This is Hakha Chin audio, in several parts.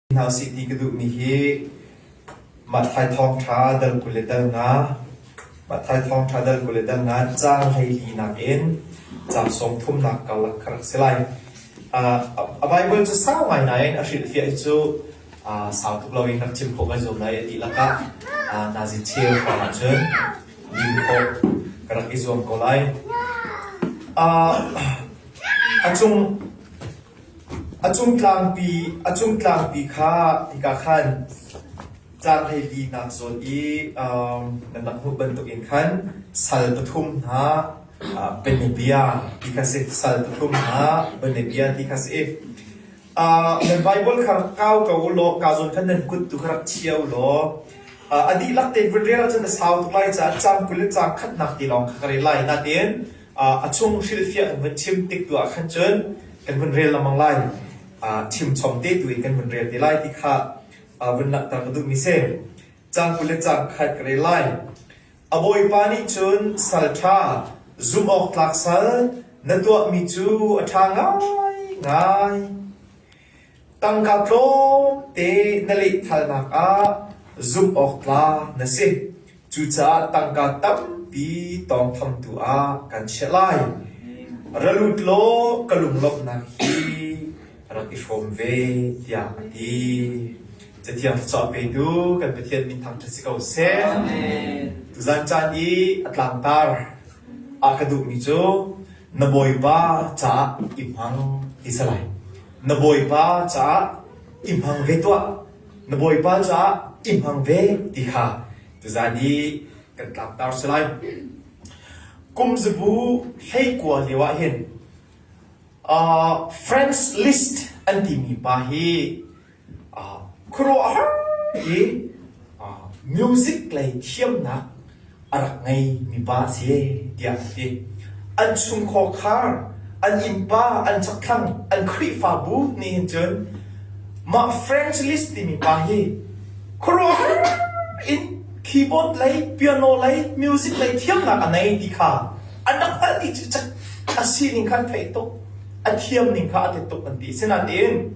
Hna usih ti ka duhmi hi Matthai Thawngṭha dal 25, Matthai Thawngṭha dal 25 caang 14 in caang 30nak karlak kha rak si lai. A Baibal cu sau ngai nain a hrilhfiah hi cu sau tuk loin rak chim khawh kan zuam lai a dihlak ah nazi cheu hrawng ahcun lim khawh ka rak i zuam ko lai. A cung A cung tlangpi kha hika khan caang 14nak zawn i nan rak hmuh bantukin khan sal pathum hna bianabia ti kha si. Sal pathum hna bianabia ti kha si. Nan Baibal kha rak kau ko u law ka zawn khan nan kut tu kha rak chia u law a dihlak tein vun rel ahcun a sau tuk lai caah caang 20 le caang khatnak ti lawng kha ka rel lai. Nain A chung hrilhfiah kan vun chim tik tu ah khan cun kan vun rel lengmang lai. Chimchom te tu in kan vun rel te lai ti kha vun langhter ka duhmi si. Caang 20 le caang khat ka rel lai. A bawipa nih cun sal ṭha, zumh awk tlak sal, na tuahmi cu a ṭha ngaingai. Tangka tlawmte na lehthalnak ah zumh awk tlak na si. Cucaah tangka tampi tawngthamtu ah kan chiah lai. Ra lut law ka lunglawmhnak hi rak i hrawm ve, tiah a ti. Cathiang thluachuah petu kan Pathian min thangṭhat si ko seh. Tuzan caan i a tlangtar ah ka duhmi cu na Bawipa caah i hmang ti si lai. Na Bawipa caah i hmang ve tuah. Na Bawipa caah i hmang ve ti kha tuzan i kan tlangtar si lai. Kum zabu 19 lio ah hin uh, Franz Liszt an timi pa hi uh, khuaruahhar i uh, music lei thiamnak a rak ngei mi pa a si tiah an ti. An chungkhar khar, an innpa, an chakthlang, an Khrihfabu nih hin cun mah Franz Liszt timi pa hi khuaruahhar in keyboard lei, piano lei, music lei thiamnak a nei ti kha an rak hngalh dih cikcek. A sining kha an theih tuk, a thiam ning kha a ti tuk an ti. Sinain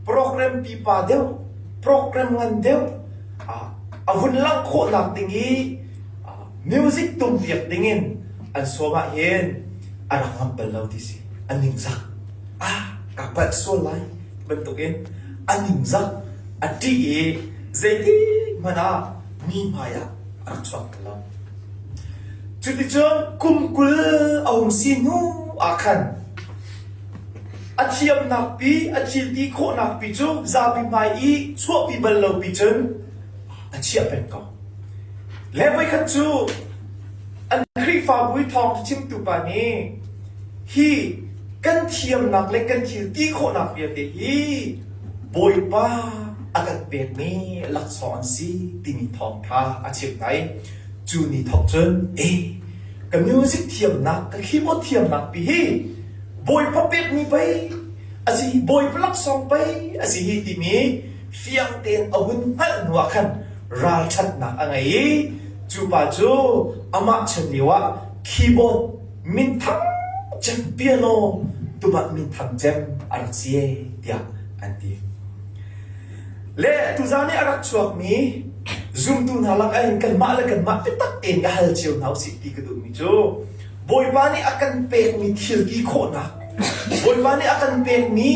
program pipa deuh, program ngan deuh, a vun langh khawhnak ding i music tumpiak dingin an sawm ahhin a rak ngamh bal lo ti si. A ningzak. Ah, ka palh sual lai bantukin a ningzak, a ṭih i zeitik hmanh ah mi hmai ah a rak chuak bal lo. Cuticun kum 20 a hung si hnu ah khan A thiamnak pi, a thil ti khawhnak pi cu zapi hmai i chuahpi bal lo pi cun a chiah peng ko. Le voikhat cu an Khrihfabu i thawngṭha chimtu pa nih hi kan thiamnak le kan thil ti khawhnak vialte hi Bawipa a kan pekmi laksawng an si timi thawngṭha a chimh hna i cu ni thawk cun eh ka music thiamnak ka keyboard thiamnak pi hi Bawipa pekmi pei a si Bawipa laksawng pei a si hi timi fiang tein a hun hngalh hnu ah khan ralṭhatnak a ngei i cu pa cu amah chan lio ah keyboard minthang cem piano tumah minthang cem a rak si e tiah an ti. Le tuzan i a rak chuakmi zumtu hna lakah hin kanmah le kanmah biatak tein ka hal cio hna usih ti ka duhmi cu Bawipa nih a kan pekmi thil ti khawhnak, Bawipa nih a kan pekmi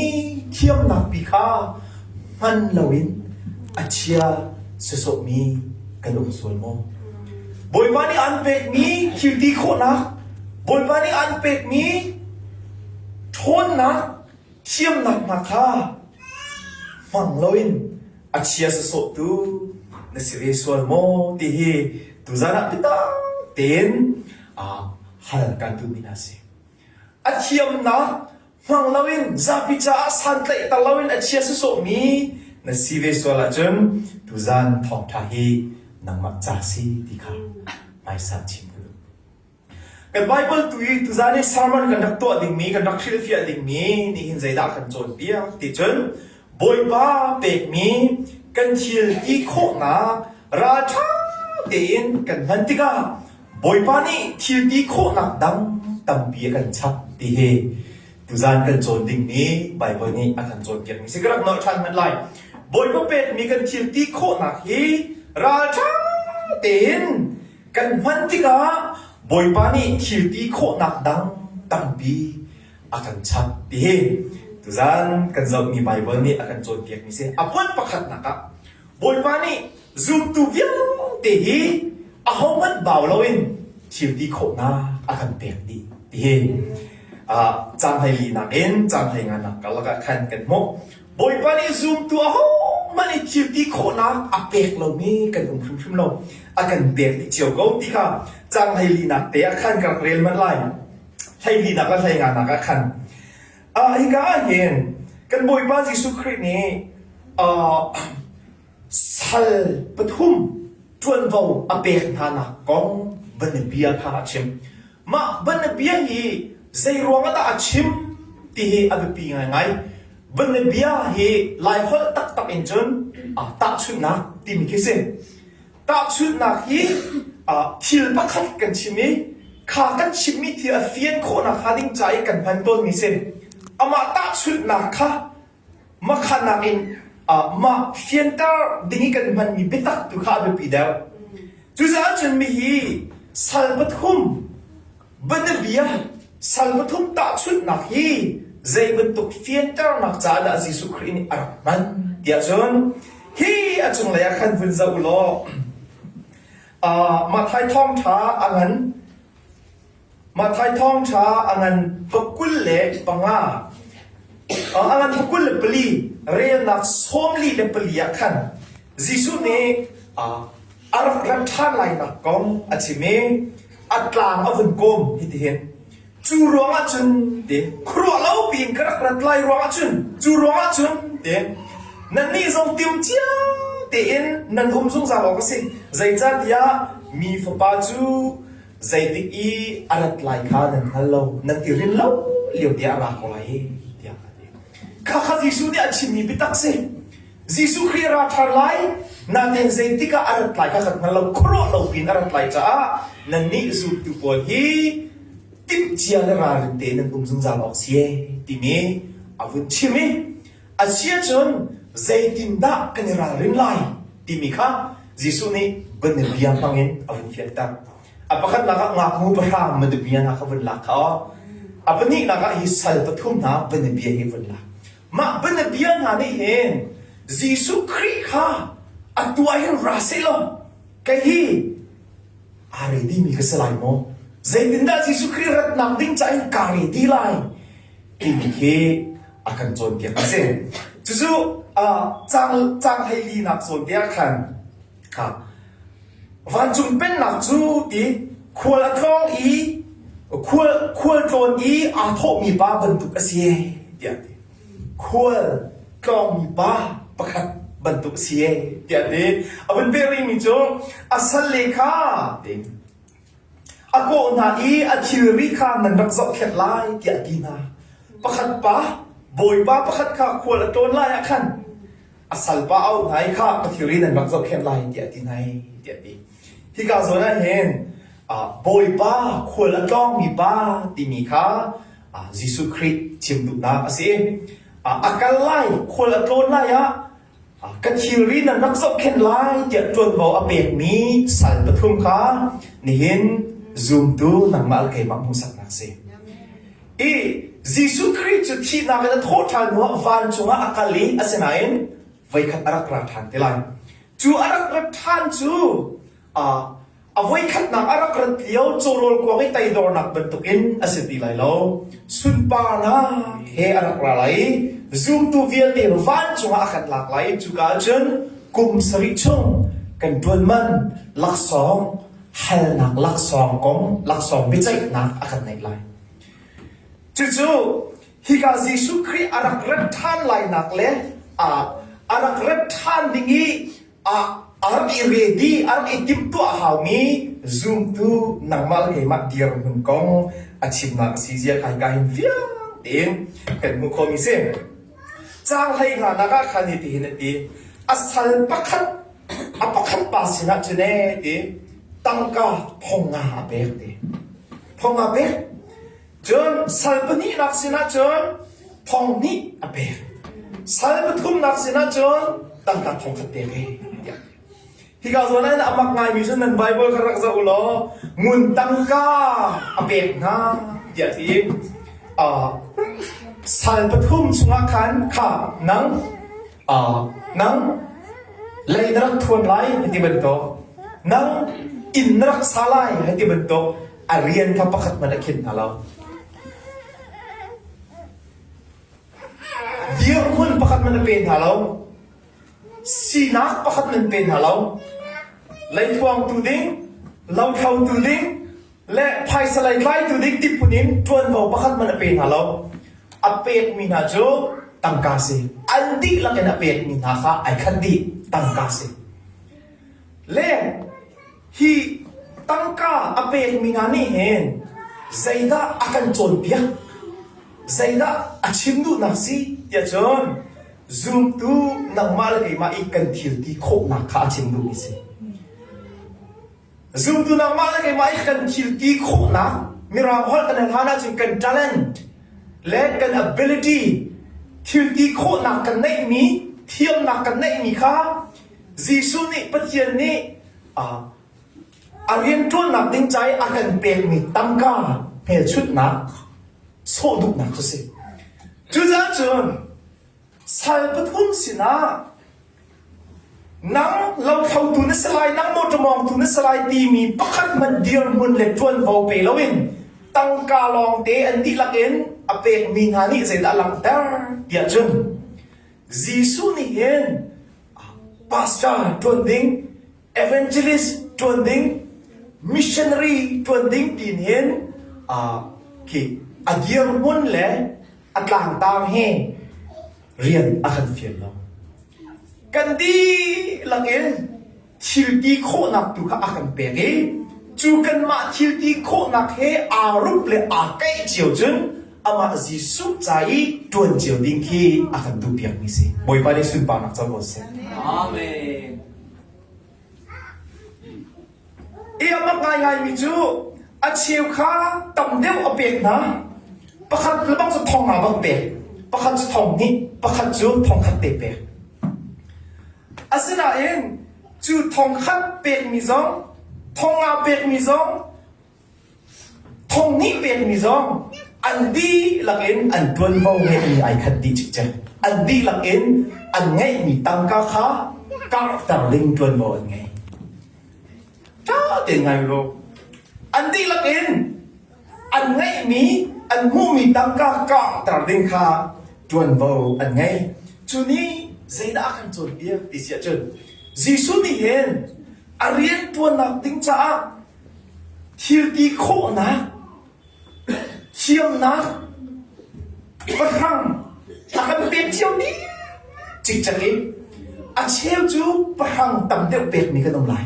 thiamnak pi kha hman loin a chia sawsawhmi kan um sual maw? Bawipa nih an pekmi thil ti khawhnak, Bawipa nih an pekmi ṭhawnnak, thiamnak hna kha hmang loin a chia sawsawhtu na si ve sual maw ti hi tuzan ah biatak tein hal kan duhmi hna si. A thiamnak hmang loin zapi caah santlaihter loin a chia sawsawhmi na si ve sual ahcun tuzan thawngṭha hi nangmah ca si ti kha hmaisa chim ka duh. Kan Baibal tu i tuzan i sermon kan rak tuah dingmi, kan rak hrilhfiah dingmi nihin zeidah kan cawnpiak ti cun Bawipa pekmi kan thil ti khawhnak ralṭha tein kan hman tikah Bawipa nih thil ti khawhnak dang tampi a kan chap ti hi tuzan kan cawn dingmi Baibal nih a kan cawnpiakmi si. Ka rak nolh ṭhan hmanh lai. Bawipa pekmi kan thil ti khawhnak hi ralṭha tein kan hman tikah Bawipa nih thil ti khawhnak dang tampi a kan chap ti hi tuzan kan zohmi Baibal nih a kan cawnpiakmi si. A puan pakhatnak ah Bawipa nih zumtu vialte hi ahohmanh bau loin thil ti khawhnak a kan pek dih ti hi caang hleilinak in caang hleinganak karlak ah khan kan hmuh. Bawipa nih zumtu ahohmanh i thil ti khawhnak a pek lomi kan um hrimhrim lo. A kan pek dih cio ko ti kha caang hleilinak te ah khan ka rak rel manh lai. Hleilinak le hleinganak ah khan. Ah hika ah hin kan Bawipa Jesuh Khrih nih sal pathum ṭuanvo a pek hnanak kong bianabia kha a chim. Mah bianabia hi zei ruang ah dah a chim ti hi a biapi ngaingai. Bianabia hi Laiholh taktak in cun tahchunhnak timi khi si. Tahchunhnak hi thil pakhat kan chim i kha kan chimmi thil a fian khawhnak hnga ding ca i kan hman tawnmi si. Amah tahchunhnak kha Makhanak in mah fianter ding i kan hmanmi biatak tu kha a biapi deuh. Cucaah cun mihi sal pathum bianabia sal pathum tahchunhnak hi zei bantuk fianternak caah dah Jesuh Khrih nih a rak hman tiah cun hi a cunglei ah khan vun zoh u law Matthai thawngṭha a ngan Matthai thawngṭha a ngan 25, a ngan 24 relnak 44 ah khan Jesuh nih a rak rat ṭhan lainak kong a chim i a tlang a vun kawm hitihin. Cu ruangah cun ti khuaruah lo piin ka rak rat lai ruangah cun cu ruangah cun ti nannih zong tim cia tein nan um zungzal awk a si. Zeicahtiah mi Fapa cu zeitik i a rat lai kha nan hngal lo, nan i rin lo lio tiah a ra ko lai tiah a ti. Kha kha Jesuh nih a chimmi biatak si. Jesuh Khrih a ra ṭhan lai, nain zeitik ah a rat lai kha kan hngal lo, khuaruah lo piin a rat lai caah nannih zultu pawl hi timhcia le ralrin tein nan um zungzal awk si timi a vun chim i a si ahcun zeitindah kan i ralrin lai timi kha Jesuh nih bianabia hmangin a vun fianter. A pakhatnak ah ngaknu pahra bianabia hna kha vun lak kha a pahnihnak ah hi sal pathum hna bianabia hi vun lak. Mah bianabia hna nih hin Jesuh Khrih kha atu ah hin ra sehlaw kei hi aa ready mi ka si lai maw? Zeitindah Jesuh Khrih ratnak ding caah hin kaa ready lai? timi khi a kan cawnpiak a si. Cucu caang caang hleilinak zawn te ah khan vancung pennak cu ti khual a tlawng i khual khual tlawn i aa thawhmi pa bantuk a si tiah ti. Khual tlawngmi pa pakhat bantuk a si tiah ti. A vun peh rihmi cu a salle kha ti A kawh hna i a thilri kha nan rak zohkhenh lai tiah a ti hna. Pakhat pa, bawipa pakhat kha khual a tlawn lai ah khan a salpa a auh hna i kha ka thilri nan rak zohkhenh lai tiah a ti hna i tiah a ti. Hika zawn ah hin bawipa khual a tlawngmi pa timi kha Jesuh Khrih chim duhnak a si. A kal lai, khual a tlawn lai ah Ka thilri nan rak zohkhenh lai tiah ṭuanvo a pekmi sal pathum kha nihin zumtu nangmah le keimah hmuhsaknak si. I Jesuh Khrih cu thihnak in a thawh ṭhan hnuah vancung ah a kal i asinain voikhat a rak ra ṭhan te lai. Cu a rak rat ṭhan cu A voikhatnak a rak rat lio cawrawl kuang i teidornak bantukin a si ti lai lo. Sunparnak he a rak ra lai i zumtu vialte vancung ah a kan lak lai i cuka ahcun kum sarih chung kan ṭuan man laksawng halnak laksawng kong laksawng biaceihnak a kan neih lai. Cucu hika Jesuh Khrih a rak rat ṭhan lainak le a rak rat ṭhan ding i a rak i ready a rak i timhtuah a haumi zumtu nangmah le keimah dirhmun kong a chimnak a si zia kha hika hin fiang tein kan hmuh khawhmi si. Caang hlei hna ah khan hitihin a ti. A sal pakhat a pakhat pa sinah cun ee ti tangka thong nga a pek ti. Thong nga pek. Cun sal pahnihnak sinah cun thong hnih a pek. Sal pathumnak sinah cun. Tangka thong khat pek e tiah. Hika zawn ah a mak ngaimi cu nan Bible kha rak zoh u law ngun tangka a pek hna tiah ti. Sal pathum chungah khan kha nang nang lei na rak thuan lai hei ti bantuk nang inn na rak sa lai hei ti bantuk a rian kha pakhat hmanh a khin hna lo. Dirhmun pakhat hmanh a pe hna lo. Sinak pakhat nan pe hna lo. Leithuangtu ding, lothlotu ding, le phaisa lei tlaitu ding ti phun in ṭuanvo pakhat hmanh a pe hna lo. A pekmi hna cu tangka si. An dihlak in a pekmi hna kha ai khat dih. Tangka si. Le hi tangka a pekmi hna nih hin zeidah a kan cawnpiak? Zeidah a chim duhnak si tiah cun zumtu nangmah le keimah i kan thil ti khawhnak kha a chim duhmi si. Zumtu nangmah le keimah i kan thil ti khawhnak Mirang holh kan hlan ahcun kan talent le kan ability thil ti khawhnak kan neihmi thiamnak kan neihmi kha Jesuh nih Pathian nih a rianṭuannak ding ca i a kan pekmi tangka hmelchunhnak sawh duhnak cu si. Cucaah cun sal pathum sinah nang lothlotu na si lai, nang mawṭaw mawngtu na si lai timi pakhat hmanh dirhmun le ṭuanvo pe loin tangka lawngte an dihlak in a pekmi hna nih zeidah a langhter tiah cun Jesuh nih hin pastor ṭuan ding, evangelist ṭuan ding, missionary ṭuan ding tiin hin khi a dirhmun le a tlangtar hi rian a kan fial lo. Kan dihlak in thil ti khawhnak tu kha a kan pek i cu kanmah thil ti khawhnak he aa rup le aa kaih cio cun amah Jesuh ca i ṭuan cio ding khi a kan duhpiakmi si. Bawipa nih sunparnak co ko seh. Amen. I a mak ngaingaimi cu a cheu kha tam deuh a pek hna. Pakhat lebang cu thong nga bang pek, pakhat cu thong hnih, pakhat cu thong khat te pek. Asinain cu thong khat pekmi zong, thong nga pekmi zong, Thong hnih pekmi zong an dihlak in an ṭuanvo ngeihmi ai khat dih cikcek. An dihlak in an ngeihmi tangka kha karhter ding ṭuanvo an ngei. Ṭha tein ngai u. An dihlak in an ngeihmi, an hmuhmi tangka karhter ding kha ṭuanvo an ngei. Cu nih zeidah a kan cawnpiak ti si ahcun Jesuh nih hin a rianṭuannak ding caah Thil ti khawhnak, thiamnak, pahrang a kan pek cio dih cikcek i a cheu cu pahrang tam deuh pekmi kan um lai.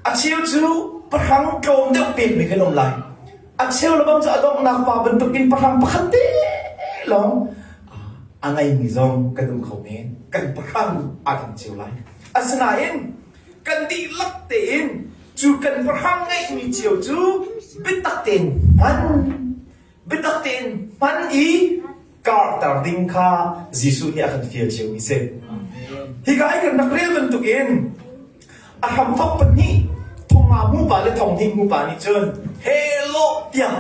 A cheu cu pahrang tlawm deuh pekmi kan um lai. A cheu lebang cu a donghnak pa bantukin pahrang pakhat te lawng a ngeimi zong kan um kho men. Kan pahrang aa dang cio lai. Asinain kan dihlak tein cu kan pahrang ngeihmi cio cu biatak tein hman biatak tein hman i karter ding kha Jesuh nih a kan fial ciomi si. Hika i kan rak rel bantukin a hramthok pahnih thong nga mu pa le thong hnih mu pa nih cun hello tiah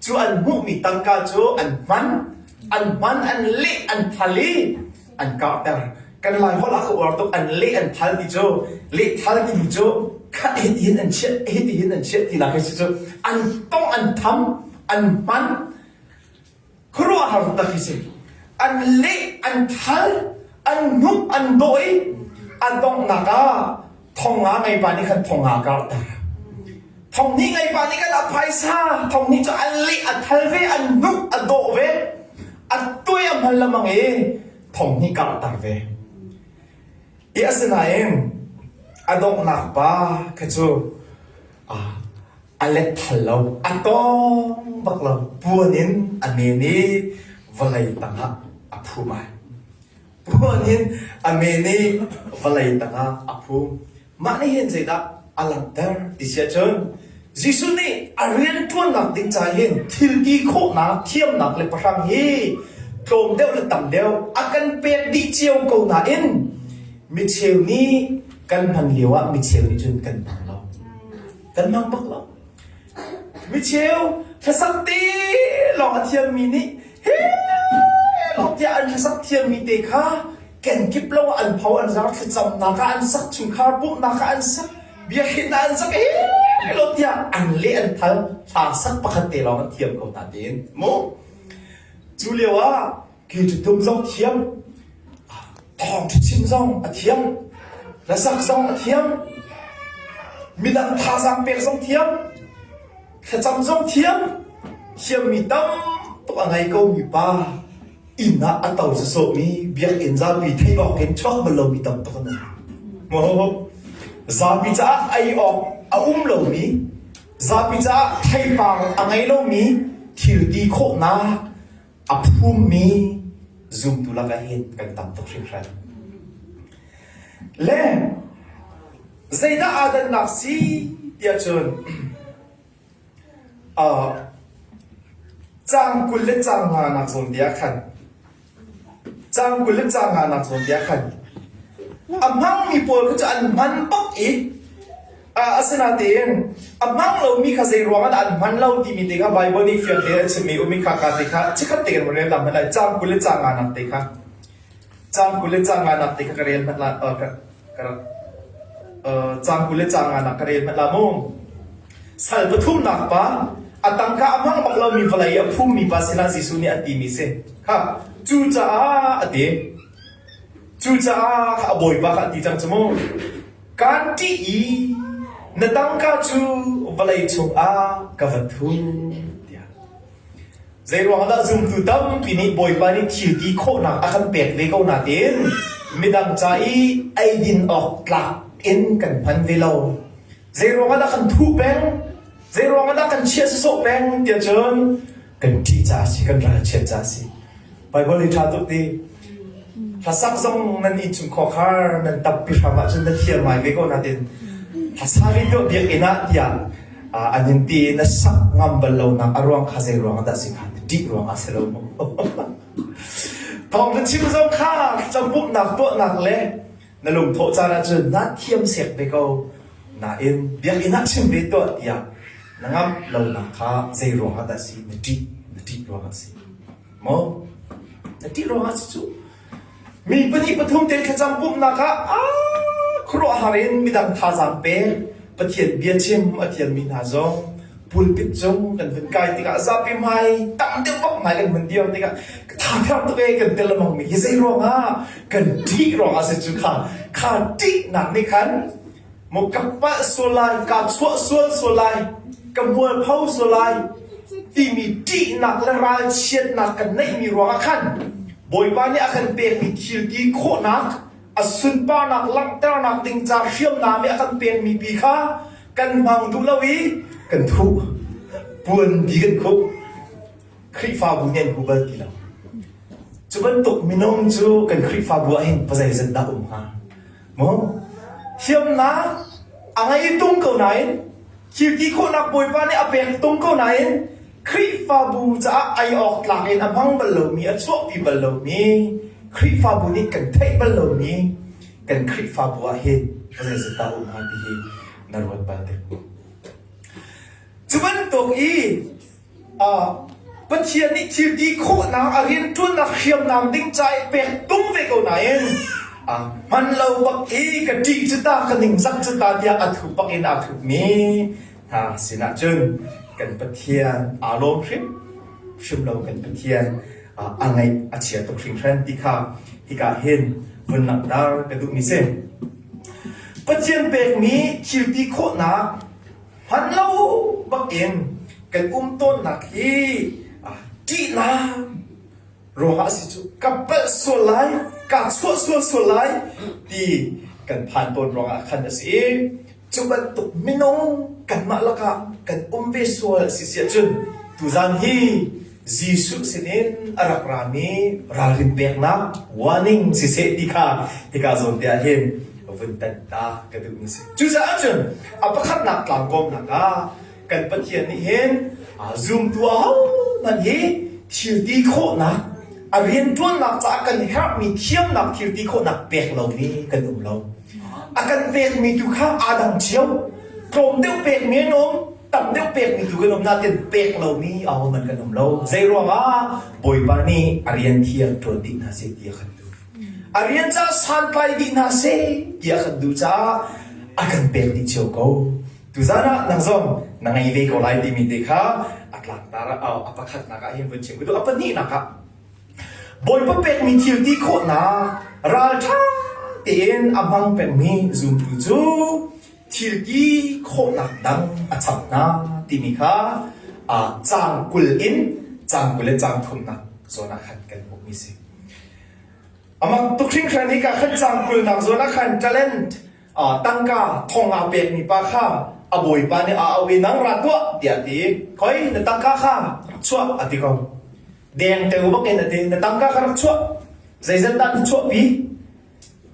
cu an hmuhmi tangka cu an hman an hman an leh an thal i an karhter kan lai holh ah ka uar tuk an leh an thal ti cu leh thal timi cu khat hi ti hin an chiah hi ti hin an chiah ti nak hi si cu an tong an tham an hman Khuaruahhar tak hi si. An leh, an thal, an hnuk, an dawh i a donghnak ah thong nga ngei pa nih khan thong nga karhter. Thong hnih ngei pa nih khan a phaisa thong hnih cu an leh, a thal ve, an hnuk, a dawh ve, a tuai a hmal lamang i thong hnih karhter ve. I asinain a donghnak pa kha cu a let thal lo, a tawng bak lo, puan in a men i vawlei tangah a phum ai. Puan in a men i vawlei tangah a phum. Mah nih hin zeidah a langhter ti si ahcun Jesuh nih a rianṭuannak ding ca hin thil ti khawhnak, thiamnak le pahrang hi tlawm deuh le tam deuh a kan pek dih cio ko nain. Micheu nih kan hman lio ah micheu nih cun kan hmang lo. Kan hmang bak lo. Micheu hlasak te lawng a thiammi nih he lawng tiah an hlasak thiammi te kha kenkip lo ah an pho an zar thlacamnak ah an sak chungkhar pumhnak ah an sak biakinn ah an sak he lo tiah an le an thal hla sak pakhat te lawng an thiam ko ta tiin mu cu lio ah Kei zong thiam, thawngṭha chim zong a thiam, hlasak zong a thiam, midang thazaang pek zong thiam, thlacam zong thiam, thiammi tam tuk a ngei komi pa inn ah a to sawsawhmi biakinn zapi theih awk in chuak bal lomi tam tuk an um. Zapi caah ei awk a um lomi, zapi caah theipar a ngei lomi thil ti khawhnak a phummi zumtu lakah hin kan tam tuk hringhran. Le zeidah aa dannak si tiah cun uh, caang 20 le caang nga nak zawn te ah khan caang 20 le caang nga nak zawn te ah khan a hmangmi pawl kha cu an hman bak i Asinain a hmang lomi kha zei ruangah dah an hman lo timi te kha Baibal nih fiang tein a chimmi um i khaka te kha chikkhat te kan rel ta hmanh lai. Caang 20 le caang nganak te kha caang 20 le caang nganak te kha ka rel hmanh la ka ka caang 20 le caang nganak ka rel hmanh la mu. Sal pathumnak pa a tangka a hmang bak lomi vawlei a phummi pa sinah Jesuh nih a timi si. Kha cucaah a ti. Cucaah kha a bawipa kha a ti cang cu mu. Kaan ṭih i na tangka cu vawlei chungah ka va thu tiah. Zeiruang dah zumtu tampi nih Bawipa nih thil ti khawhnak a kan pek ve ko nain midang ca i eidin awk tlak in kan hman ve lo. Zeiruang dah kan thuh peng? Zeiruang dah kan chiah sawsawh peng tiah cun kan ṭih caah a si, kan ralchiat caah a si. Baibal hi ṭha tuk ti. Hlasak zong nan innchung khuakhar nan tappi hram ahcun na thiam ngai ve ko natin hlasa rih tuah biakinn ah tiah an in ti na sak ngam bal lonak a ruang kha zei ruang ah dah si kha na ṭih ruang ah si lo maw? Thawng na chim zong kha campumhnak tuahnak le na lungthawh caan ahcun na thiam sek ve ko nain biakinn ah chim ve tuah tiah na ngamh lonak kha zei ruang ah dah si na ṭih na ṭih ruang ah si. Maw? Na ṭih ruangah si cu. Mi pahnih pathum te thlacam pumhnak ah ah khuaruahhar in midang thazaang pek Pathian bia chim a thiammi hna zong pulpit cung kan vun kai tikah zapi hmai tam deuh bak hmai kan vun dir tikah tha ther tuk e kan tel lamang mi hi zei ruangah kan ṭih ruangah si cu kha kha ṭihnak nih khan Maw ka palh sual lai, kaa chuah sual sual lai, ka mualpho sual lai timi ṭihnak le ralchiatnak kan neihmi ruangah khan Bawipa nih a kan pekmi thil ti khawhnak, a sunparnak langhternak ding ca hriamnam i a kan pekmi pi kha kan hmang duh lo i kan thuh. Puanbi kan khuh. Khrihfabu nih an hu bal ti lo. Cu bantuk minung cu kan Khrihfabu ah hin pazeizat dah um hnga? Maw? Thiamnak a ngei tung ko nain, thil ti khawhnak Bawipa nih a pek tung ko nain, Khrihfabu caah ei awk tlak in a hmang bal lomi, a chuahpi bal lomi, Khrihfabu nih kan theih bal lomi, kan Khrihfabu ah hin pazeizat dah um hnga ti hi na ruat bal dek. Cu bantuk i Pathian nih thil ti khawhnak a rianṭuannak hriamnam ding ca i pek tung ve ko nain hman lo bak i ka ṭih cu ta ka ningzak cu ta tiah a thup bak in aa thupmi hna sinah cun kan Pathian aa lawm hrim hrim lo kan Pathian a ngaih a chia tuk hringhran ti kha hika hin vun langhter ka duhmi si. Pathian pekmi thil ti khawhnak Hman lo bakin kan um tawnnak hi ṭihnak ruangah a si cu ka palh sual lai, kaa chuah sual sual lai ti kan phan tawn ruangah khan a si i cu bantuk minung kanmah lakah kan um ve sual a si si ahcun tuzan hi Jesuh sinin a rak rami ralrin peknak warning siseh ti kha hika zawn te ah hin vun tan ta ka duhmi si. Cucaah cun a pakhatnak tlangkawmnak ah kan Pathian nih hin zumtu ahohmanh hi thil ti khawhnak A rianṭuannak caah kan herhmi thiamnak thil ti khawhnak pek lomi kan um lo. A kan pekmi tu kha aa dang cio. Tlawm deuh pekmi an um, tam deuh pekmi tu kan um nain pek lomi ahohmanh kan um lo. Zei ruangah Bawipa nih a rian thiang ṭuan dih hna seh ti a kan duh. A rian caah santlai dih hna seh ti a kan duh caah a kan pek dih cio ko. Tuzan ah nang zong na ngei ve ko lai timi te kha a tlangtar ah a pakhatnak ah hin vun chim ka duh. A pahnihnak ah Bawipa pekmi thil ti khawhnak ralṭha tein a hmang pengmi zumtu cu thil ti khawhnak dang a chap hna timi kha caang 20 in caang 20 le caang thumnak zawn ah khan kan hmuhmi si. Amak tuk hringhran hika khan caang kulnak zawn ah khan talent tangka thong aa pekmi pa kha a bawipa nih a auh i nang ra tuah tiah a ti. Khoi na tangka kha rak chuah a ti ko. Dengteo bak in a ti na tangka kha rak chuah. Zeizat dah na chuahpi?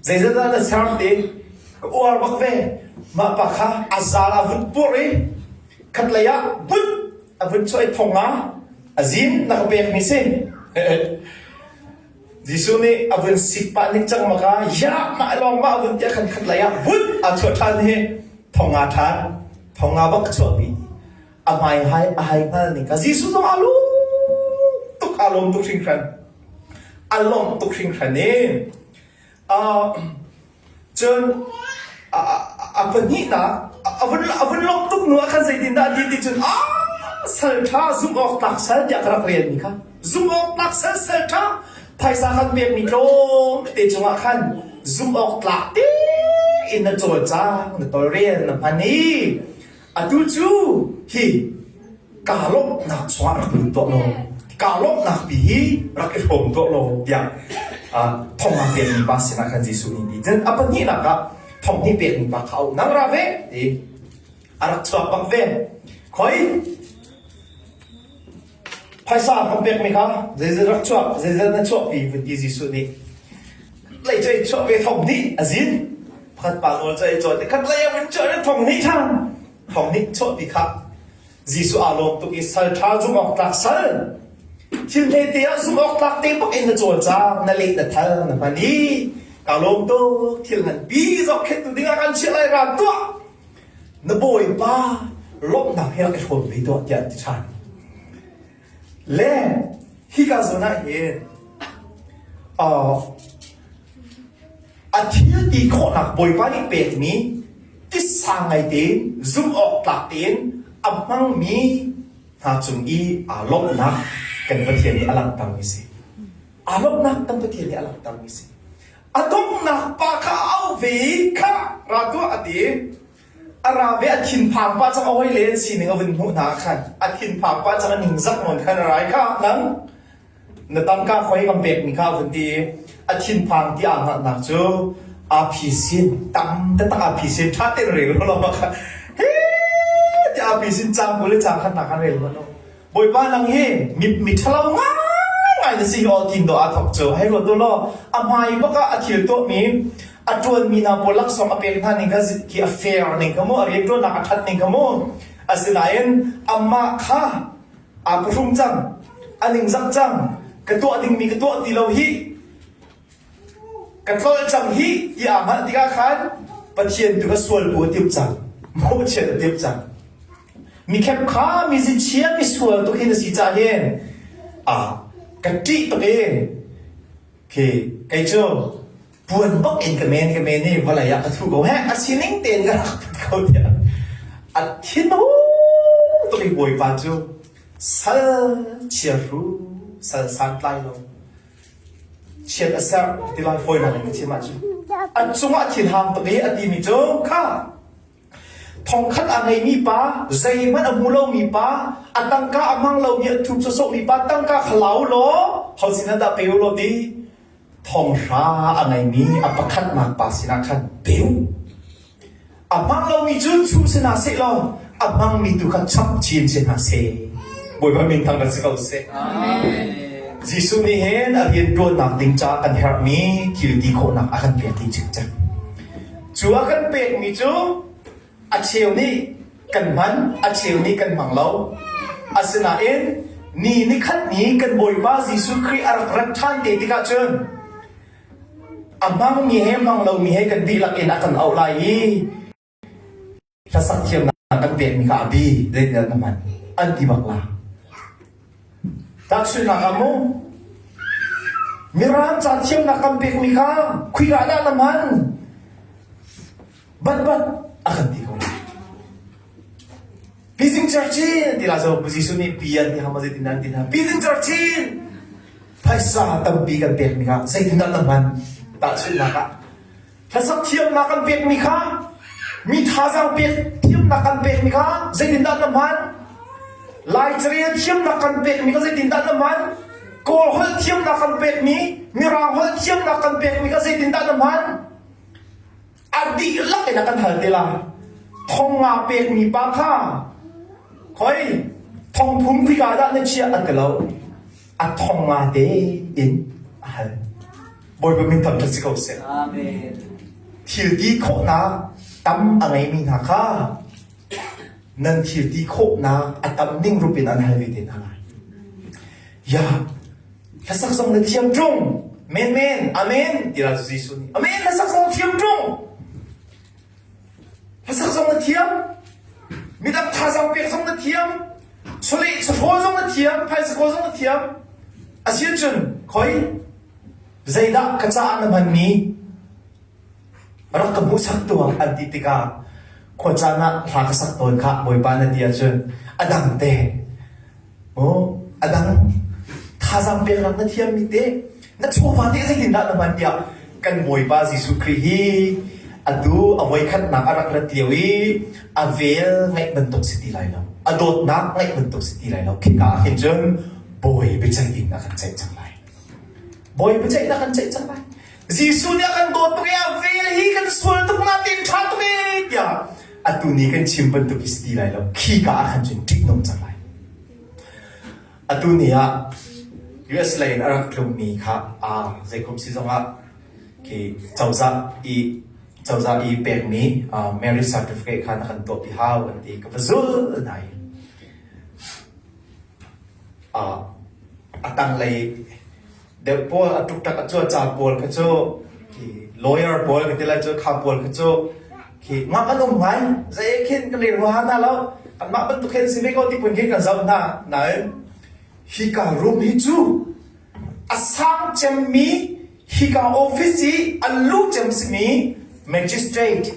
Zeizat dah na ser ti? Ka uar bak ve. Mah pa kha a zal a vun pur i khatlei ah vun a vun chuah i thong ah a zin na ka pekmi si. Jesuh nih a vun sik pah ning cang maka ya mah lawng mah vun tiah khan khat lei ah vun a chuah ṭhan hi thong nga ṭhan thong nga bak chuahpi a hmai hai a hai hngal ning ka Jesuh zong a lung tuk a lawm tuk hringhran a lawm tuk hringhran i Cun a pahnihnak a vun a vun lawmh tuk hnu ah khan zeitindah a ti ti cun ah sal ṭha zumh awk tlak sal tiah ka rak relmi kha zumh awk tlak sal sal ṭha phaisa kan pekmi tlawm te cungah khan zumh awk tlak tein na cawlcang na tawlrel na hman i Atu cu hi kaa lawmhnak chungah rak lut tuah law kaa lawmhnak pi hi rak i hrawm tuah law tiah thong aa pekmi pa sinah khan Jesuh nih ti. Cun a pahnihnak ah thong hnih pekmi pa kha a um. Nang ra ve ti a rak chuak bak ve. Khoi phaisa kan pekmi kha zeizat rak chuak zeizat na chuahpi vun ti Jesuh nih lei cu chuah ve thong hnih a zin pakhat pa nawl cu ai cawn khat lei a vun chuah le thong hnih ṭhan thong hnih chuahpi kha Jesuh aa lawm tuk i sal ṭha zumh awk tlak sal thil hmete ah zumh awk tlak te bak in na cawlcang na leh na thal na hman i kaa lawm tuk thil nganpi zohkhenhtu dingah kan chiah lai ra tuah na bawipa lawmhnak he rak i hrawm ve tuah tiah an ti ṭhan. Le hika zawn ah hin a thil ti khawhnak bawipa nih pekmi titsa ngai tein zumh awk tlak tein a hmangmi hna cung i aa lawmhnak kan Pathian nih a langhtermi si. Aa lawmhnak kan Pathian nih a langhtermi si. A donghnak pa kha a auh ve i kha ra tuah a ti. A ra ve a thinphang pah cang a hoi le an sining a vun hmuh hna ah khan a thinphang pah cang a ningzak nawn khan a rai kha nang na tangka khoi kan pekmi kha a vun ti i a thinphang ti aa hngalhnak cu aa phisin tam taktak aa phisin ṭha tein rel law kha he ti aa phisin cang kul le cang khat hna khan rel hmanh u Bawipa nang hi mi mi ṭhalo ngaingai na si hi aw tin dawh aa thawk cu hei ruat u law a hmai bak ah a thil tuahmi a ṭuanmi hna pawl laksawng a pek hna ning kha khi a fair ning kha mu a rianṭuannak a ṭhat ning kha mu asinain amah kha aa phuhrum cang a ningzak cang ka tuah dingmi ka tuah ti lo hi ka tlolh cang hi ti aa hngalh tikah khan Pathian tu kha sual pu a timh cang mawhchiat a timh cang Mikhep kha mizichia misual tuk hin a si cah hin ah ka ṭih tuk i khi kei cu puan bak in ka men ka men i vawlei ah ka thu ko he a sining tein ka rak put ko tiah a thin tuk i bawipa cu sal chiahru sal santlai lo chiat a serh ti lai fawinak in ka chim ahcun a cungah thinhang tuk i a timi cu kha Thongkhat a ngeimi pa, zeihmanh a hmu lomi pa, a tangka a hmang lomi a thup sawsawhmi pa tangka kha la u law ho sinah dah pe u law ti thonghra a ngeimi a pakhatnak pa sinah khan pe u. A hmang lomi cu chuh si hna seh law a hmangmi tu kha chap chin si hna seh. Bawipa min thang si ko seh. Jesuh nih hin a rian ṭuannak ding caah kan herhmi thil ti khawhnak a kan pek dih cikcek. Cu a kan pekmi cu a cheu nih kan hman, a cheu nih kan hmang lo. Asinain Ni nikhat ni kan Bawipa Jesuh Khrih a rak rat ṭhan te tikah cun a hmangmi he hmang lomi he kan dihlak in a kan auh lai i hlasak thiamnak kan pekmi kha a bi zeitindah na hman an ti bak la. Tahchunhnak ah mu Mirang ca thiamnak kan pekmi kha khuika dah na hman? Bat bat a kan ti ko lai. Pising churchin ti la zo Jesuh nih pi an ti hama zeitin an ti hna Pising churchin phaisa tampi kan pekmi kha zeitindah na hman tahchunhnak ah hlasak thiamnak kan pekmi kha mi thazaang pek thiamnak kan pekmi kha zeitindah na hman Lai carel thiamnak kan pekmi kha zeitindah na hman Kawl holh thiamnak kan pekmi Mirang holh thiamnak kan pekmi kha zeitindah na hman A dihlak in a kan hal te lai. Thong nga pekmi pa kha khoi thong thum khika dah na chiah a ti lo. A thong nga te in a hal. Bawipa min thangṭhat si ko seh. Amen. Thil ti khawhnak tam a ngeimi hna kha nan thil ti khawhnak a tam ning rup in an hal ve te hna lai. Ya, Hlasak zong na thiam ṭung. Men men, amen, ti la Jesuh nih. Amen, hlasak zong thiam ṭung. Hlasak zong na thiam. Midang thazaang pek zong na thiam. Chawleh chawhrawl zong na thiam. Phaisa kawl zong na thiam. Asian cun, khoi, zeidah ka caah na hmanmi rak ka hmuhsak tuah an ti tikah khuacaan ah hla ka sak tawn kha Bawipa na ti ahcun a dang te a dang thazaang peknak na thiammi te na chawva te zeitindah na hman tiah kan Bawipa Jesuh Khrih hi atu a voikhatnak a rak rat lio i a vel ngaih bantuk si ti lai lo a dawtnak ngaih bantuk si ti lai lo khika ah khin cun bawi biaceih in a kan ceih cang lai bawi biaceih in a kan ceih cang lai Jesuh nih a kan dawt tuk i a vel hi kan sual tuk na tin ṭha tuk e tiah atu ni kan chim bantuk hi si ti lai lo khika ah khan cun ṭihnung cang lai atu ni ah US lei in a rak tlungmi kha a zeikhum si zongah khi cozah i cozah i pekmi marriage certificate kha na kan tuah pi hau an ti ka va zul nai a tanglei deuh pawl a ṭukṭak a cuaca pawl kha cu khi lawyer pawl ka ti lai cu kha pawl kha cu khi ngak an um ngai zei khin kan rel huaha hna lo anmah bantuk khin si ve ko ti phun khin kan zoh hna nain hika room hi cu a sang cemmi hika office i an lu cem simi magistrate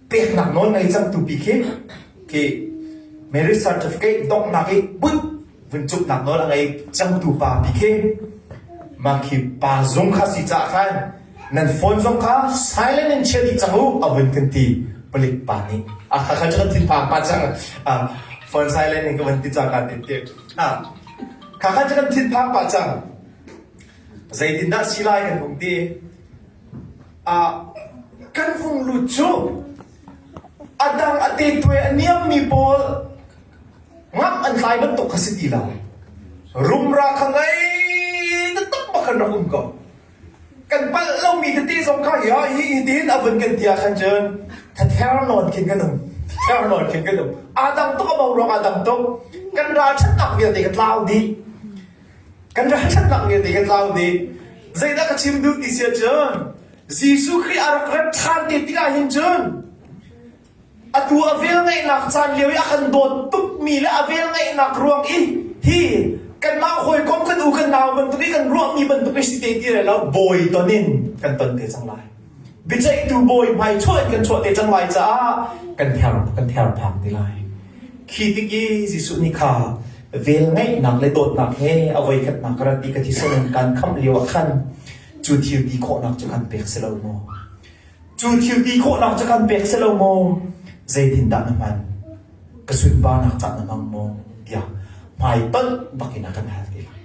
peknak nawl ngei cangtu pi khi khi marriage certificate donghnak i but vun cuknak nawl a ngei cangtu pa pi khi mah khi pa zung kha si caah khan nan phone zong kha silent in chia dih cang u a vun kan ti palik pa nih a kha kha cu kan thinphang pa cang phone silent in ka van ti cang kan ti ti kha kha cu kan thinphang pa cang zeitindah si lai kan hung ti Kan vung lut cu a dang a tetuai a niammi pawl ngamh an tlai bantuk kha si ti lo. Rumra kha ngei taktak bak khan rak um ko. Kan palh lomi tete zong kha hi hi hitin a vun kan ti ah khan cun thather nawn khin kan um. Thather nawn khin kan um. Aa dang tuk a boruak aa dang tuk. Kan ralṭhatnak vialte ka tlau dih. Kan ralṭhatnak vialte kan tlau dih. Zeidah ka chim duh ti si ahcun Jesuh Khrih a rak rat ṭhan te tikah hin cun atu a velngeihnak caan lio i a kan dawt tukmi le a velngeihnak ruang i hi kanmah hawikom kan u kan nau bantuk i kan ruahmi bantuk i si te ti lai lo bawi ton in kan ton te cang lai. Biaceihtu bawi hmai chuah in kan chuah te cang lai caah kan ther kan therphang te lai. Khi tik i Jesuh nih kha velngeihnak le dawtnak he a voikhatnak ka rat i ka thisen in kaan khamh lio ah khan cu thil ti khawhnak cu kan pek si lo maw? Cu thil ti khawhnak cu kan pek si lo maw? Zeitindah na hman? Ka sunparnak cah na hmang maw? tiah hmaitonh bakin a kan hal te lai.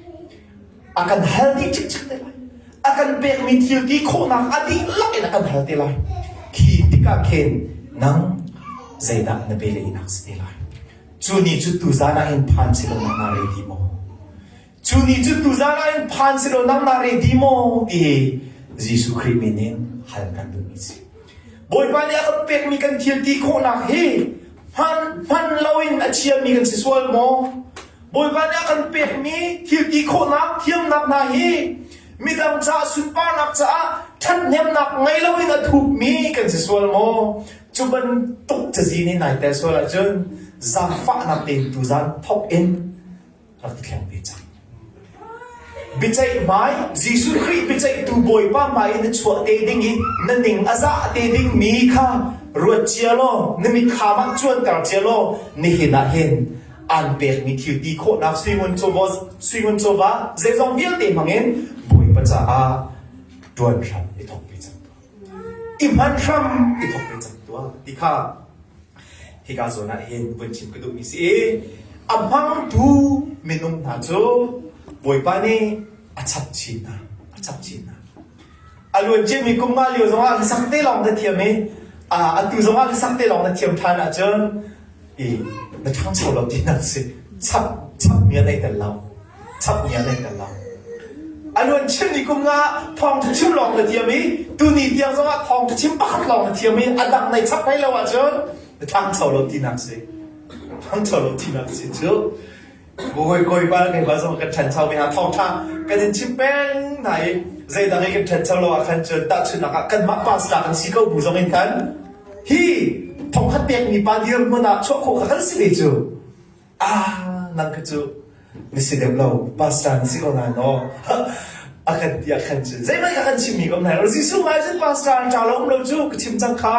A kan hal dih cikcek te lai. A kan pekmi thil ti khawhnak a dihlak in a kan hal te lai. Khi tikah khin nang zeidah na pe le inak si te lai? Cu ni cu tuzan ah hin phan si lo nang naa ready maw? Cu ni cu tuzan ah hin phan si lo nang naa ready maw? Ti hi Jesuh Khrih min in hal kan duhmi si. Bawipa nih a kan pekmi kan thil ti khawhnak hi hman hman loin a chiami kan si sual maw? Bawipa nih a kan pekmi thil ti khawhnak thiamnak hna hi midang caah sunparnak caah ṭhathnemnak ngei loin a thupmi kan si sual maw? Cu bantuk cazin in nai tel sual ahcun zaangfahnak tein tuzan thawk in rak i thleng ve cang. Biaceih hmai, Jesuh Khrih biaceihtu Bawipa hmai in na chuah te ding i na ning a zah te dingmi kha ruat cia law, na mitthlam ah cuanter cia law, nihin ah hin aan pekmi thil ti khawhnak suingun chawva, suingun chawva zeizong vialte hmangin Bawipa caah ṭuan hram i thawk ve cang tuah. I hman hram i thawk ve cang tuah ti kha hika zawn ah hin vun chim ka duhmi si i a hmangtu minung hna cu Bawipa nih a chap chin hna, a chap chin hna. A luan ciami kum nga lio zongah hlasak te lawng na thiam i atu zongah hlasak te lawng na thiam ṭhan ahcun i na ṭhangcho lo tinak si. Chap chapmi an ei tel lo. Chapmi an ei tel lo. A luan chimmi kum nga thawngṭha chim lawng na thiam i tuni tiang zongah thawngṭha chim pakhat lawng na thiam i a dang nei chap hlei lo ahcun na ṭhangcho lo tinak si. Ṭhangcho lo tinak si cu. Kawi kawi pa keimah zong kan ṭhancho ve hna thawngṭha kan in chim peng hna i zeidang i kan ṭhancho lo ah khan cun tahchunhnak ah kanmah pastor kan si ko bu zong in khan hi thongkhat pekmi pa dirhmun ah chuah khawh kha kan si ve cu ah nang kha cu na si deuh lo pastor na si ko nain aw a kan ti ah khan cun zeihmanh ka kan chimmi ko hna lo Jesuh ngai cun pastor an ṭa lo um lo cu ka chim cang kha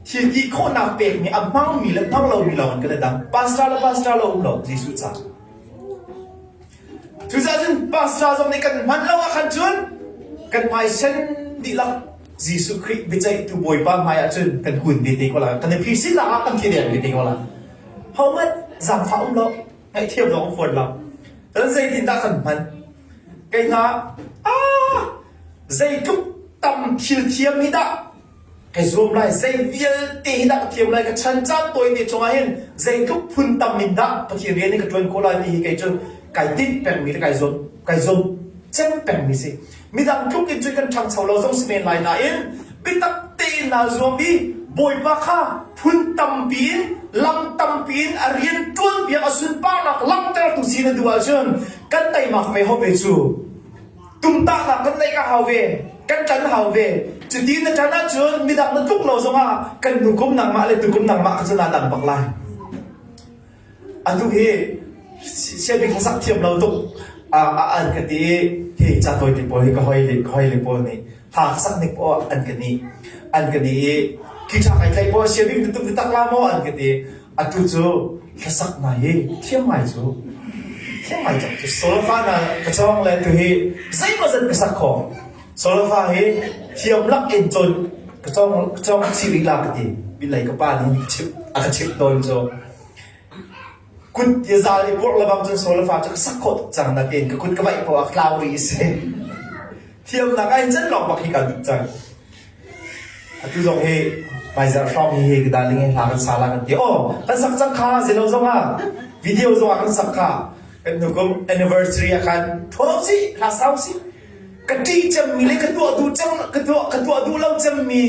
Thil ti khawhnak pekmi a hmangmi le hmang lomi lawng in kan i dang. Pastor le pastor lo um lo Jesuh ca. Cucaah cun pastor zong nih kan hman lo ahkhan cun kan hmaisen dihlak Jesuh Khrih biaceihtu Bawipa hmai ah cun kan kun ve te ko lai. Kan i phisin ah kan thi deng ve te ko lai. Hohmanh zaangfah um lo, ngaihthiam zong um fawn lo. Cun zeitindah kan hman? Kei hna, ah, zeitluk tam thil thiam hi dah Kai zuam lai, zei vialte hi dah ka thiam lai, ka chan caan tawi te chungah hin zeitluk phun tam in dah Pathian rian in ka ṭuan khawh lai ti hi kei cu kai tinh pengmi le kai zuam kai zuam cem pengmi si. Midang tluk in cun kan ṭhangcho lo zong si men lai nain biatak tein naa zuam i Bawipa kha phun tampi in lam tampi in a rian ṭuan piak a sunparnak langhtertu si na duh ahcun kan teimak ve ho ve cu. Tumtahnak kan neih a hau ve, kan ṭan hau ve. Cuti na ṭan ahcun midang na tluk lo zongah kan hnu kum nangmah le tukum nangmah kha cu naa dang bak lai. Atu hi siabik hlasak thiam lo tuk a an ka ti i hi ca tawite pawl hi ka hoi le ka hoi le pawl nih hla ka sak nik poah an ka nih an ka nih i khi ṭha kai tlaih poah siabik na tum tak la maw an ka ti. Atu cu hlasak hna hi thiam ngai cu thiam ngai cang cu solfa na ka cawng le tu hi zeimawzat ka sak khawh solfa hi thiam lak in cawn ka cawng ka cawng chih rih la ka ti bilei ka pa nih chimh a ka chimh tawn cu kut i zal i purh lebang cun solfa cu ka sak khawh tuk cang na tiin ka kut ka vaih poah ah tlau rih si thiamnak ai can lawng bak hi ka duh cang Atu zong hi hmaizarh hrawng hi hi ka darling hi hla kan sa la kan ti. Oh, kan sak cang kha zelo zong ah video zong ah kan sak kha. Kan nukum anniversary ah khan ṭhaw si, hla sau si. Ka ṭih cemmi le ka tuah duh cem ka tuah ka tuah duh lo cemmi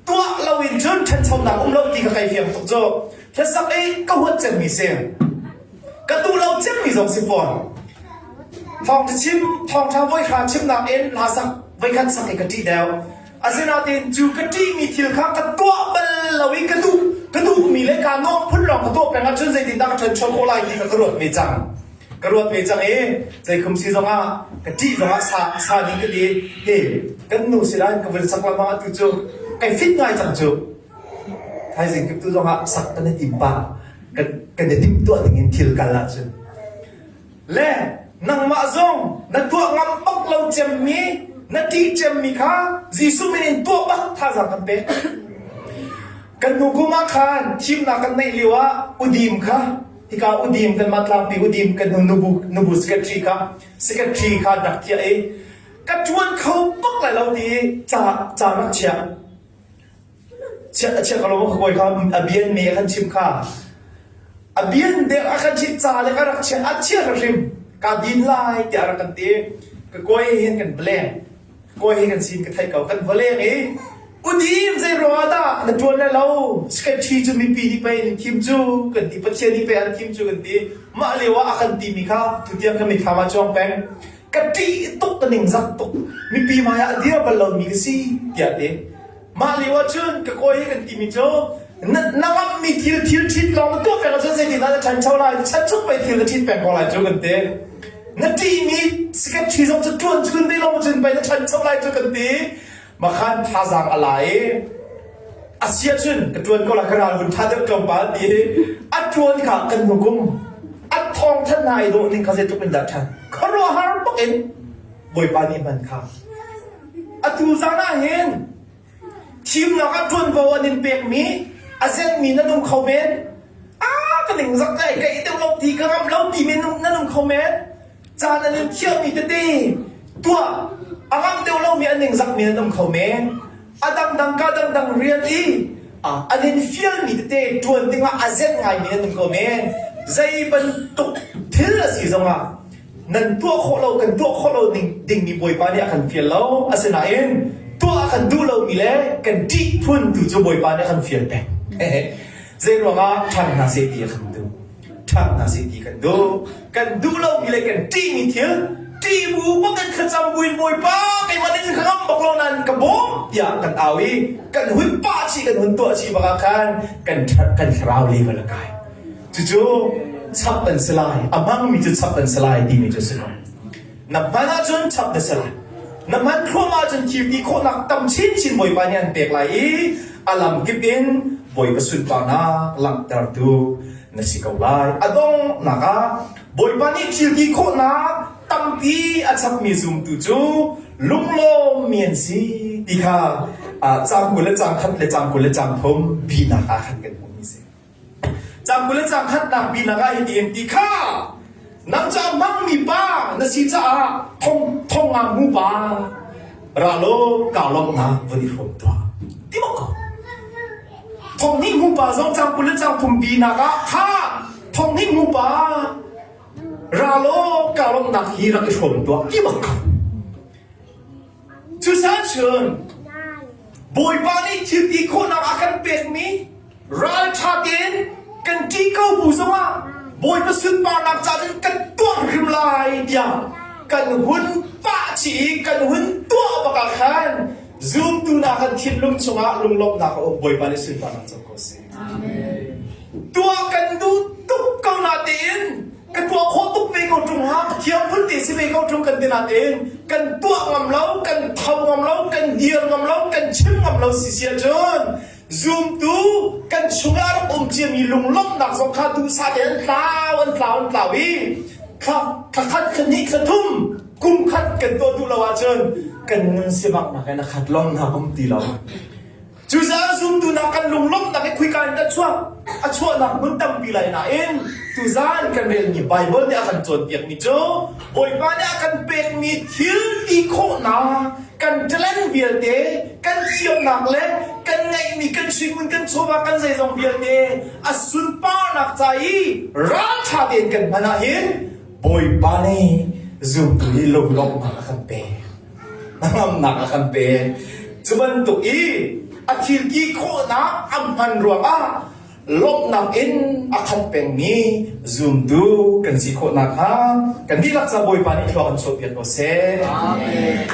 tuah lo in cun ṭhanchonak um lo ti kha kai fiang tuk cu. Hlasak i ka huat cemmi si. Ka duh lo cemmi zong si fawn. Thawngṭha chim, thawngṭha voihra chimnak in hla sak voikhat sak i ka ṭih deuh. Asinain cu ka ṭihmi thil kha ka tuah bal lo i ka duh ka duhmi le kaa nuamh phun lawng ka tuah peng ahcun zeitindah ka ṭhancho khawh lai ti kha ka ruat ve cang. Ka ruat ve cang i zeikhum si zongah ka ṭih zongah sa sa ding ka ti hi kan nu sinah ka vun sak lengmang atu cu kai fit ngai cang cu. Thaizing kip tu zongah sak kan i tim pah kan kan i timhtuah ding in thil kal ahcun Le nangmah zong na tuah ngam bak lo cemmi, na ṭih cemmi kha Jesuh min in tuah bak thazaang kan pek. Kan hnu kum ah khan thimnak kan neih lio ah udim kha hika udim kanmah tlangpi udim kan hnu nubu nubu secretary kha secretary kha rak thiah i ka ṭuan kho bak lai lo ti i ca ca rak chiah. Chiah ka lo ka kawi kha a bian me a kan chimh kha. A bian deuh a kan chimh ca le ka rak chiah a chiah hrim ka din lai tiah a rak kan ti. Ka kawi hin kan va leng. Kawi hi kan sin ka theih ko. Kan va leng i udim zei ruang ah dah? ah na ṭuan lai lo. Secretary cu mipi nih pei an thim cu kan ti, Pathian nih pei an thim cu kan ti. Mah lio ah a kan timi kha tutiang ka mitthlam ah cuang peng. Ka ṭih tuk, ka ningzak tuk. Mipi hmai ah a dir bal lomi ka si tiah ti. Mah lio ah cun ka kawi he kan timi cu na, na ngamhmi thil thil ṭhit lawng na tuah peng ahcun zeitindah na ṭhancho lai? Chan chung pei thil na ṭhit peng ko lai cu kan ti. Na ṭihmi secretary zong cu ṭuan chun ve lawng cun pei na ṭhancho lai cu kan ti. Makhan thazaang a la i a si ahcun ka ṭuan ko lai ka ral vun ṭha deuh tlawmpal ti hi a ṭuan kha kan hnu kum a thawng than hna i dawh ning kha zeitluk in dah ṭhan khuaruahhar bak in Bawipa nih hman kha atu zan ah hin thimnak ah ṭuanvo an in pekmi a zenmi nan um kho men a ka ning zak lai ka i deuh lo ti ka ngamh lo ti men nan um kho men Caan an in thiahmi tete tuah a ngamh deuh lomi an ningzakmi an um kho men. A dangdang ka dangdang rian i an in fialmi tete ṭuan dingah a zenh ngaimi an um ko men. Zei bantuk thil a si zongah nan tuah khawh lo kan tuah khawh lo ding dingmi Bawipa nih a kan fial lo. Asinain tuah a kan duh lomi le kan ṭih phun tu cu Bawipa nih a kan fial peng. Zei ruangah ṭhan hna seh ti a kan duh. ṭhang hna seh ti kan duh. Kan duh lomi le kan ṭihmi thil ṭih bu bak in thlacam buin Bawipa keimah nih ka ngam bak lo nain ka bawm tiah kan au i kan hun pah chih kan hun tuah chih bak ah khan kan kan thlarau level a kai. Cucu chap an si lai, a hmangmi cu chap an si lai timi cu a si ko. Na hman ahcun chap na si lai. Na hman thluahmah ahcun thil ti khawhnak tam chinchin Bawipa nih an pek lai i a lamkip in Bawipa sunparnak langhtertu na si ko lai. A donghnak ah Bawipa nih thil ti khawhnak tampi a chapmi zumtu cu lunglawmmi an si ti kha caang 20 le caang khat le caang 20 le caang thum binak ah khan kan hmuhmi a si. Caang 20 le caang khatnak binak ah hiti in ti kha nang cu a hmangmi pa na si caah thong thong nga hmu pa ra law kaa lawmhnak vun i hrawm tuah ti bak ko. Thonghnih hmu pa zong caang 20 le caang thum binak ah kha thonghnih hmu pa ra law kaa lawmhnak hi rak i hrawm tuah ti bak ko. Cucaah cun Bawipa nih thil ti khawhnak a kan pekmi ralṭha tein kan ṭih ko bu zongah Bawipa sunparnak ca cun kan tuah hrim lai tiah kan hun pah chih i kan hun tuah bak ah khan zumtu hna kan thinlung chungah lunglawmhnak a um Bawipa nih sunparnak co ko seh. Tuah kan duh tuk ko natein ka tuah khawh tuk ve ko ṭung ha ka thiam phun te si ve ko ṭung kan ti natein kan tuah ngam lo kan tho ngam lo kan dir ngam lo kan chim ngam lo si si ahcun zumtu kan chungah rak um ciami lunglawmhnak zong kha duhsah tein an tlau an tlau an tlau i thla thla khat thla hnih thla thum kum khat kan tuah duh lo ahcun kan nun sivaknak in a khat lawmnak um ti lo. Cucaah zumtu hna kan lunglawmhnak hi khuika in dah chuak? A chuahnak hmun tampi lai nain tuzaan kan relmi Baibal nih a kan cawnpiakmi cu Bawipa nih a kan pekmi thil ti khawhnak, kan talent vialte, kan thiamnak le kan ngeihmi kan suimun kan chawva kan zeizong vialte a sunparnak ca i ralṭha tein kan hman ahhin Bawipa nih zumtu hi lunglawmhnak a kan pek. Hnangamnak a kan pek. Cu bantuk i a thil ti khawhnak a hman ruangah lawmhnak in a khat pengmi zumtu kan si khawh nakhnga kan dihlak ca Bawipa nih thlua kan chuahpiak ko seh. Amen.